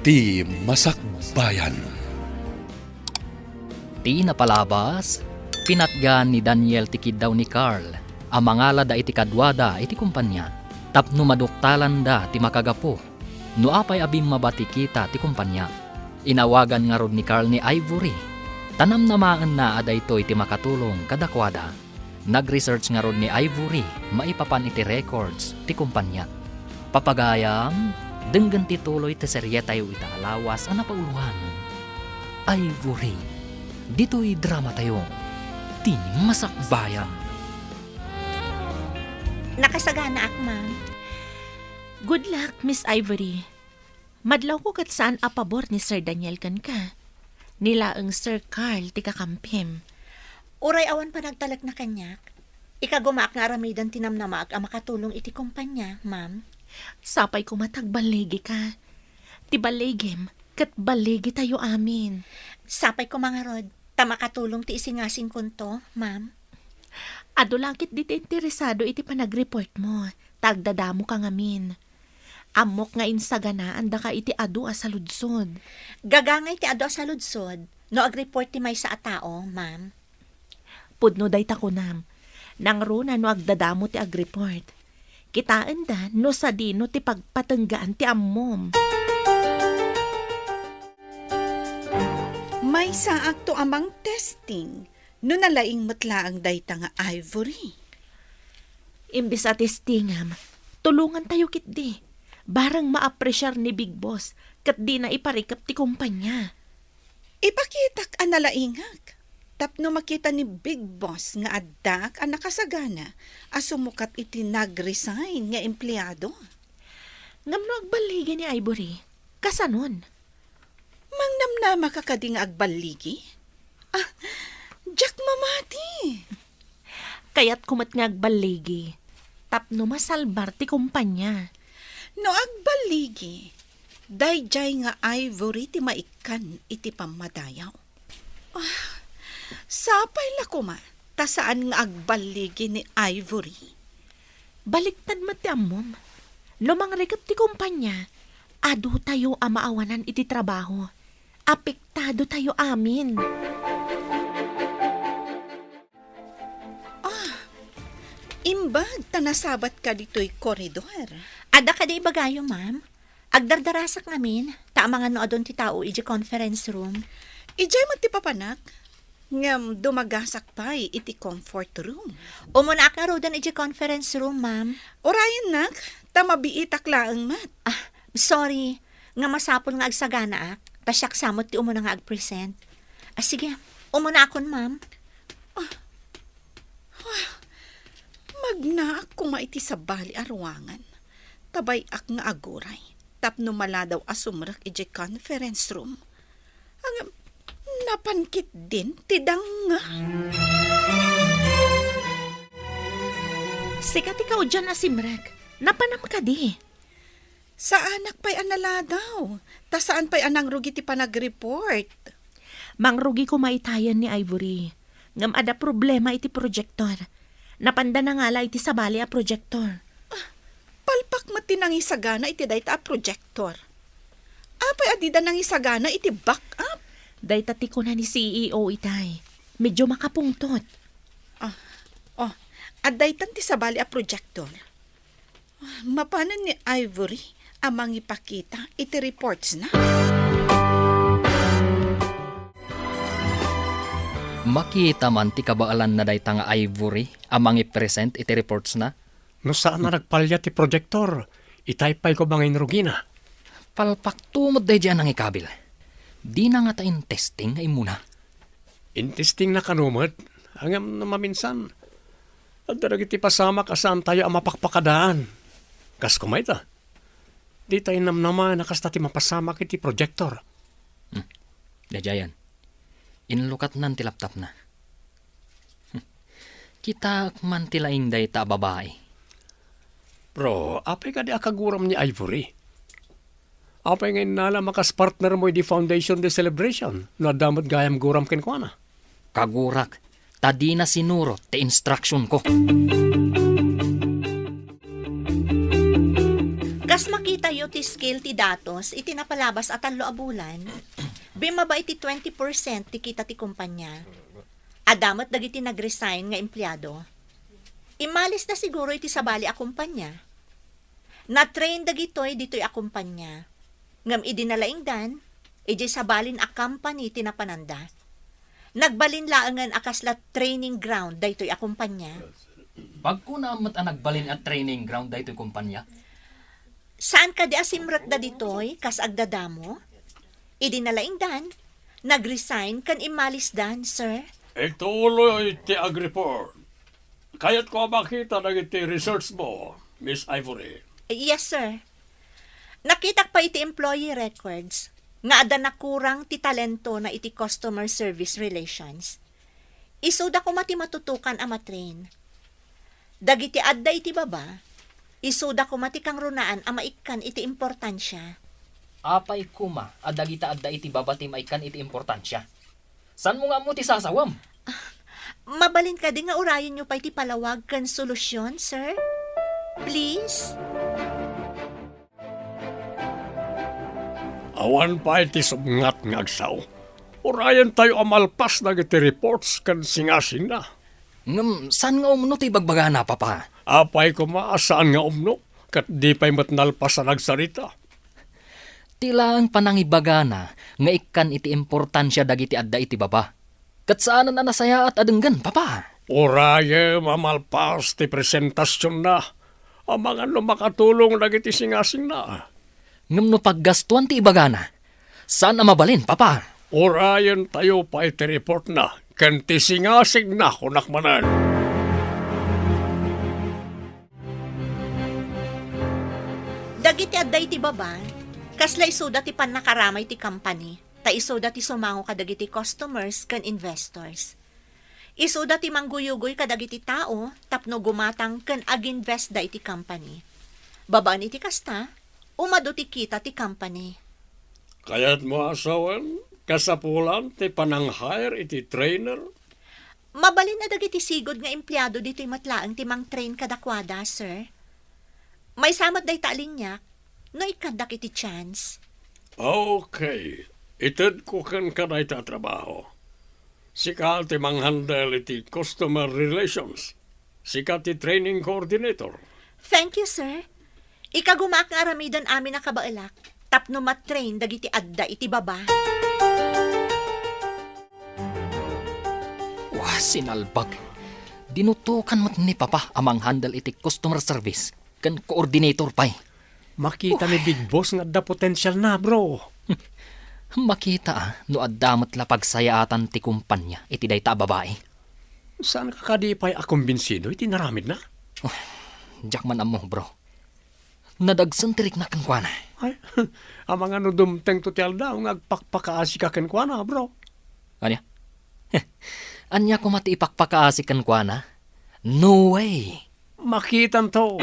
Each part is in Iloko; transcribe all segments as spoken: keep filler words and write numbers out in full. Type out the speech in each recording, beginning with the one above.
Ti Masakbayan. Ti napalabas, pinatgan ni Daniel ti kiddaw ni Carl a mangalada iti kaduada iti kompania tapno maduktalanda ti makagapu no apay a bimmaba ti kita ti kompania. Inawagan ngarud ni Carl ni Ivory, ta namnamaenna a daytoy ti makatulong kadakuada. Nag-research ngarud ni Ivory maipapan iti records ti kompania. Papagayam, denggen ti tuloy ti serietayo ita a lawas a napauloan. Ivory, ditoy dramatayo, Ti Masakbayan. Nakasaganaak, ma'am. Good luck, Miss Ivory. Madlawko ket saan a pabor ni Sir Daniel kenka. Ni laeng Sir Carl ti kakampim. Uray awan panagtalekna kaniak, ikagumaak nga aramiden ti namnamaak a makatulong iti kompania, ma'am. Sapay koma ta agballigika. Ti balligim, ket balligitayo amin. Sapay koma ngarud, ta makatulong ti isingasingkonto, ma'am. Adu la ket dita interesado iti panagreportmo, ta agdadamoka ngamin. Ammok nga insaganaandaka iti adu a saludsod. Gagangay ti adu a saludsod no agreport ti maysa a tao, ma'am. Pudno dayta kunam, nangruna no agdadamo ti agreport. Kitaenda no sadino ti pagpatenggaan ti ammom. Maysaakto a mangtesting no nalaing met laeng dayta nga Ivory. Imbes a testingam, tulongantayo ketdi. Bareng maapresiar ni Big Boss ket dina iparikep ti kompania. Ipakitak a nalaingak tapno makita ni Big Boss nga addaak a nakasagana a sumukat iti nag-resign nga empleado. Ngem no agballigi ni Ivory, kasanon? Mangnamnamaka kadi nga agballigi? Ah, diak mamati. Kayatko met nga agballigi tapno masalbar ti kompania. No agballigi, daydiay nga Ivory ti maikkan iti pammadayaw. Ah, sapay la koma ta saan nga agballigi ni Ivory. Baliktad met ti ammom. No mangrikep ti kompania, adutayo a maawanan iti trabaho. Apektado tayo amin. Ah, imbag ta nasabat ka ditoy koridor. Adda kadi ibagayo, ma'am? Agdardarasak ngamin, ta amangan no adun ti tao iti conference room. Idiay met ti papanak, ngem dumagasak pay iti comfort room. Umunaak ngaruden iti conference room, ma'am. Urayennak, ta mabiitak laeng met. Ah, sorry, nga masapul nga agsaganaak, ta siak sa met ti umuna nga agpresent. Ah, sige, umunaakon, ma'am. Ah, ah, magnaak koma iti sabali a ruangan. Ta bay-ak nga aguray tapno maladaw a sumrek idiay conference room. Ngem, napan ketdin ti danga. Sika ti kaudian a simrek. Napanam kadi? Saanak pay a naladaw, ta saan pay a nangrugi ti panagreport. Mangrugi koma itayen ni Ivory. Ngem adda problema iti projector. Napanda nangala iti sabali a projector. Ah, palpak met ti nangisagana iti dayta a projector. Apay a dida nangisagana iti backup? Dayta ti kuna ni C E O itay. Medyo makapungtot. Ah, oh, adda itan ti sabali a projector. Mapanen ni Ivory a mangipakita iti reportsna. Makita man ti kabaelanna dayta nga Ivory a mangipresent iti reportsna. No saan a nagpalya ti projector, itay pay koma nga inrugina. Palpakto met daydiay a nangikabil. Dina ngata intesting nga immuna? Intestingna kano met, ngem no maminsan, adda dagiti pasamak a saantayo a mapakpakadaan. Kas koma ita, dita innamnama a kasta ti mapasamak iti projector. Hmm. Daydiayen, inlukatnan ti laptopna. Hmm. Kitaek man ti laing dayta a babai. Bro, apay kadi a kaguram ni Ivory? Apay nga innalam a kas partnermo idi Foundation Day celebration no adda met gayam guram kenkuana? Kagurak, ta dina sinurot ti instructionko. Kas Makitayo ti scale ti datos iti napalabas a tallo a bulan, bimmaba iti twenty percent ti kita ti kumpanya. Adda met dagiti nag-resign nga empleado. Immalisda siguro iti sabali a kumpanya. Na-train dagitoy ditoy a kumpanya. Ngem idi nalaingdan, idiay sabalin a company ti napananda. Nagbalin laengen a kasla training ground daytoy a kumpanya. Pagkunam met a nagbalin a training ground daytoy kumpanya? Saan kadi a simrekda ditoy kas agdadamo? Idi nalaingdan, nag-resign ken immalisdan, sir. Ituloy ti ag-report. Kayatko a makita dagiti research mo, Miss Ivory. Yes, sir. Nakitak pay iti employee records nga adda nakurang ti talentona iti customer service relations. Isuda koma ti matutukan a matrain. Dagiti adda iti baba, isuda koma ti kangrunaan a maikkan iti importansia. Apay koma a dagita adda iti baba ti maikkan iti importansia? Saanmo nga ammo ti sasawem? Mabalin kadi nga urayenyo pay ti palawag ken solusyon, sir? Please? Awan pay ti subngat nga agsao. Urayentayo a malpas dagiti reports ken singasingna. Ngem saan nga umno ti ibagbagana, Papa? Apay koma a saan nga umno, ket di pay met nalpas a nagsarita. Ti laeng panangibagana nga ikkan iti importansia dagiti adda iti baba. Ket saanen a nasayaat a denggen, Papa. Urayem a malpas ti presentasionna, amangan no makatulong dagiti singasingna. Ngem no paggastuan ti ibagana, saan a mabalin, Papa. Urayentayo pay ti reportna ken ti singasingna, kunak manen. Dagiti adda iti baba, kasla isuda ti pannakaramay ti company, ta isuda ti sumango kadagiti customers ken investors. Isuda ti mangguyugoy kadagiti tao tapno gumatang ken aginvestda iti company. Babaen iti kasta, umadu ti kita ti company. Kayatmo a sawen, kasapulan ti panang-hire iti trainer? Mabalin a dagiti sigud nga empleado ditoy met laeng ti mangtrain kadakuada, sir. Maysa met dayta a liniak, no ikkandak iti chance. Okay. Itedko kenka dayta a trabaho. Sika ti manghandle iti customer relations. Sika ti training coordinator. Thank you, sir. Ikagumaak nga aramiden amin a kabaelak tapno matrain dagiti adda iti baba. Wah, sinalbag. Dinutokan met ni Papa a manghandle iti customer service ken coordinator pay. Makita ni Big Boss nga adda potensial na, bro. Makita, ah, no adda met la pagsayaatan ti kumpanya iti dayta a babai. Saan ka kadi pay a kumbinsido iti naramidna? Oh, diak man ammo, bro. Nadagsen ti rikna kenkuana. Ay, amangan no dumtengto ti aldaw nga agpakpakaasika kenkuana, bro. Ania? Ania koma ti ipakpakaasi kenkuana? No way! Makitanto.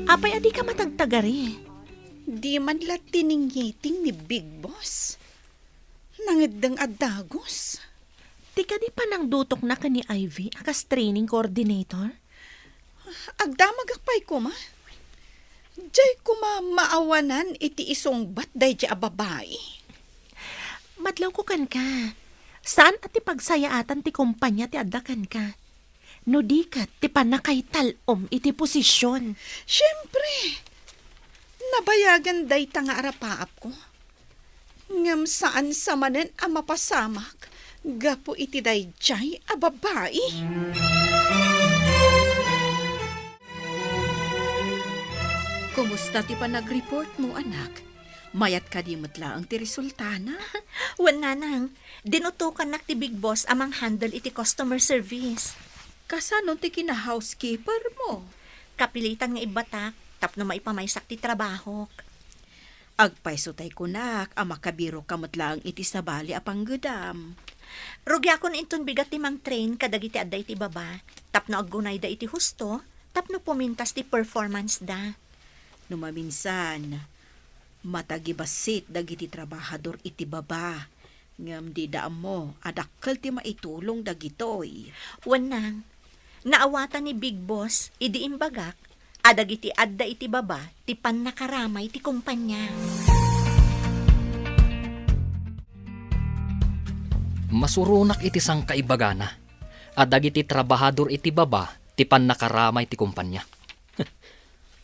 Apay a dika matagtagari? Di man la tiningiting ni Big Boss. Nangeddeng a dagus. Ti kadi panangdutokna ken ni Ivy a kas training coordinator? Agdamagak pay koma. Diay koma maawanan iti isungbat daydiay a babai. Madlawko kenka. Saan a ti pagsayaatan ti kumpanya ti adda kenka. No di ket ti pannakaital-om iti posision. Siempre, nabayagan dayta nga arapaapko. Ngem saan sa manen a mapasamak gapu iti daydiay a babai. Kumusta ti panagreport mo, anak? Mayat kadi met laeng ti resultana? Wen, nanang, dinutokannak ti Big Boss a manghandle iti customer service. Kasano ti kina-housekeeper mo? Kapilitan nga ibbatak tapno maipamaysak ti trabahok. Agpayso tay kunak a makabiroka met laeng iti sabali a panggedam. Rugiakon inton bigat ti mangtrain kadagiti adda iti baba tapno aggunayda iti husto tapno pumintas ti performance da. No maminsan, matagibassit dagiti trabahador iti baba, ngem dida ammo a dakkel ti maitulong dagitoy. Wen, nang, Naawatan ni Big Boss idi imbagak a dagiti adda iti baba ti pannakaramay ti kompania. Masuronak iti sangkaibagana a dagiti trabahador iti baba ti pannakaramay ti kompania.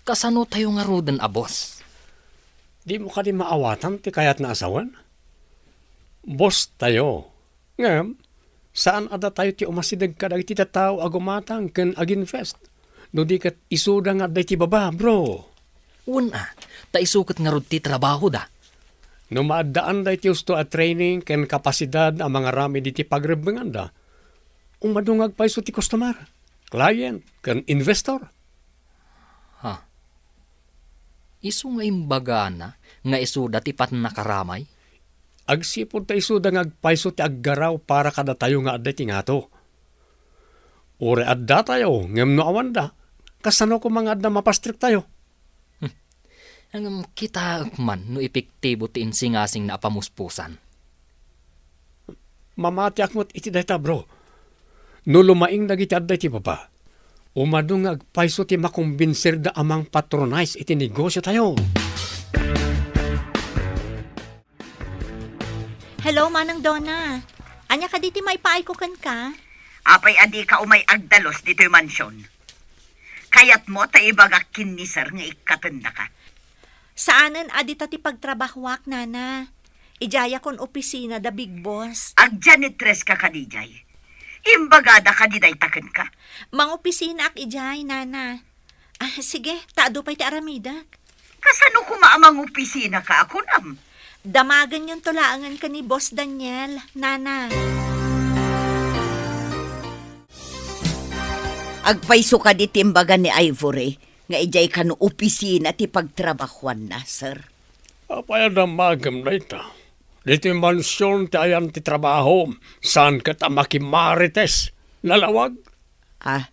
Kasano tayo ngaruden a boss? Dimo kadi maawatan ti kayatna a sawen? Boss tayo. Ngem, saan a datayo ti umasideg kadagiti tattao a gumatang ken aginvest. No di ket isuda nga adda iti baba, bro. Wen a, ta isu ket ngarud ti trabahoda. No maaddaanda iti husto a training ken kapasidad a mangaramid iti pagrebbenganda, umadu nga agpayso ti customer, client, ken investor. Ha? Isu nga imbagana nga isuda ti pannakaramay? Agsipud ta isuda nga agpayso ti aggaraw para kadatayo nga adda iti ngato. Uray addatayo, ngem no awanda, kasano koma nga adda mapastrektayo? Hmm. Ngem kitaek man no epektibo ti insingasingna a pamuspusan. Mamatiak met iti dayta, bro. No lumaing dagiti adda iti baba, umadu nga agpayso ti makombinsirda a mangpatronize iti negosiotayo. Hello, Manang Donna. Ania kadi ti maipaayko kenka? Apay a dika umay agdalus ditoy mansion? Kayatmo ta ibagak ken ni Sir nga ikkatendaka? Saanen a dita ti pagtrabahoak, Nana. Idiayakon opisina da Big Boss. Agjanitres ka kadi idiay? Imbagada kadi dayta kenka? Mangopisinaak idiay, Nana. Ah, sige, ta adu pay ti aramidek. Kasano koma a mangopisina ka a kunam? Damagenyonto laengen ken ni Boss Daniel, Nana. Agpayso kadi ti imbaga ni Ivory nga idiay kano opisina ti pagtrabahoanna, sir? Apay a damagem dayta? Ditoy mansion ti ayan ti trabahom, saan ket a makimarites. Nalawag? Ah,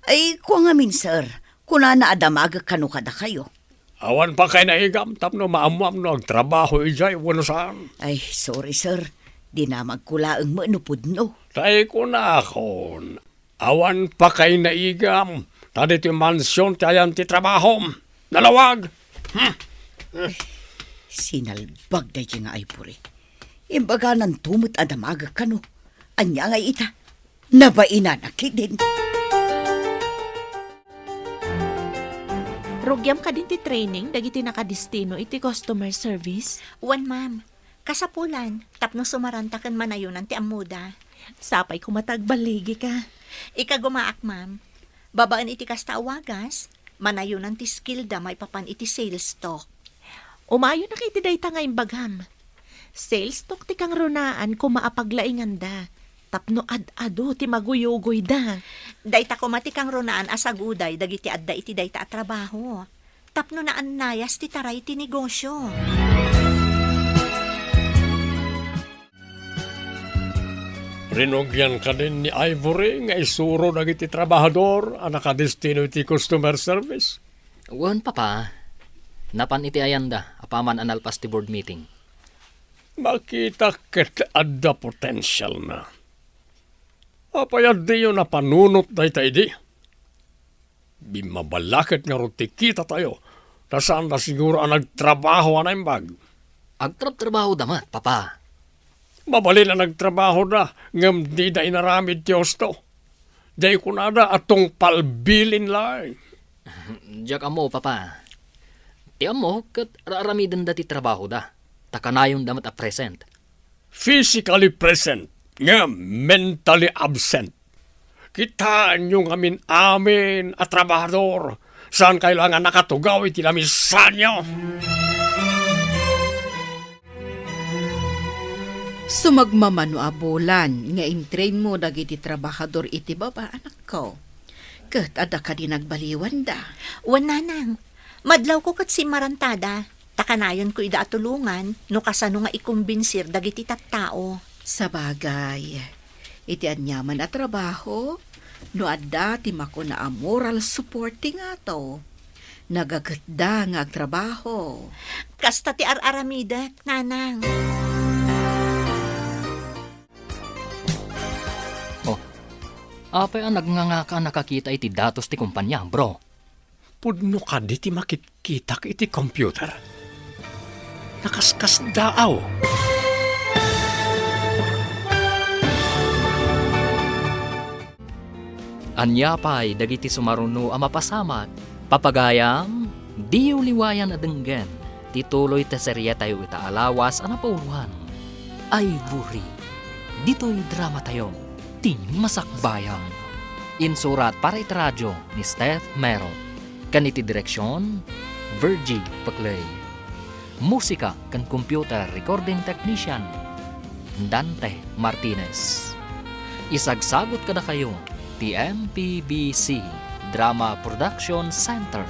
ay, kua ngamin, sir. Kunana a damagek kano kadakayo. Awan pakainaigam tapno maammuam no agtrabaho idiay wenno saan. Ay, sorry, sir. Dinamagko laeng met no pudno. Tay kunakon, awan pakainaigam, ta ditoy mansion ti ayan ti trabahom. Nalawag! Hmm. Sinalbag daydi nga Ivory. Imbaganan to met a damagek kano. Ania nga ita? Nabainana ketdin. Rugiam kadin ti training dagiti nakadestino iti customer service? Wen, ma'am. Kasapulan, tapno sumaranta ken manayonan ti ammoda. Sapay koma ta agballigika. Ikagumaak, ma'am. Babaen iti kasta a wagas, manayonan ti skillda maipapan iti sales talk. Umayonak iti dayta nga imbagam. Sales talk ti kangrunaan koma a paglainganda tapno ad-adu ti maguyugoyda. Dayta koma ti kangrunaan a saguday dagiti adda iti dayta a trabaho tapno naannayas ti taray ti negosio. Rinugian kadin ni Ivory nga isuro dagiti trabahador a nakadestino iti customer service? Wen, Papa. Napan iti ayanda apaman a nalpas ti board meeting. Makitak ket adda potensialna. Apay a diyo napanunot dayta idi? Bimmabalaket ngarud ti kitatayo, ta saanda siguro a nagtrabaho a naimbag. Agtrabtrabahoda met, Papa. Mabalin a nagtrabahoda, ngem dida inaramid ti husto. Diay kunada a tungpalbilin laeng. Diak ammo, Papa. Ti ammo, ket raaramidenda ti trabahoda, ta kanayonda met a present. Physically present, ngem mentally absent. Kitaenyo ngamin amin a trabahador, saankayo la nga nakatugaw iti lamisanyo. Sumagmamano a bulan nga intrainmo dagiti trabahador iti baba, anakko. Ket adda kadi nagbaliwanda? Wen, nanang. Madlawko ket simmarantada, ta kanayonko ida a tulongan no kasano nga ikombinsir dagiti tattao. Sabagay, iti aniaman a trabaho, no adda ti makuna a moral support ti ngato, nagaketda nga agtrabaho. Kasta ti ar-aramidek, nanang. Oh, Apay a nagngangaka a nakakita iti datos ti kompania, bro? Pudno kadi ti makitkitak iti computer? Nakaskasdaaw. Ania pay dagiti sumaruno a mapasamak? Papagayam, diyo liwayan a denggen ti tuloy ti serietayo ita a lawas a napauluan, Ivory. Ditoy dramatayo, ti masakbayan. Insurat para iti radyo ni Steph Mero. Ken iti direksion, Virgie Paclay. Musika ken computer recording technician, Dante Martinez. Isagsagut kadakayo ti M P B C Drama Production Center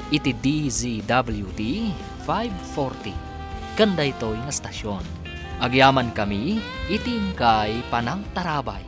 iti D Z W T five forty ken daytoy nga stasyon. Agyamankami iti inkay panangtarabay.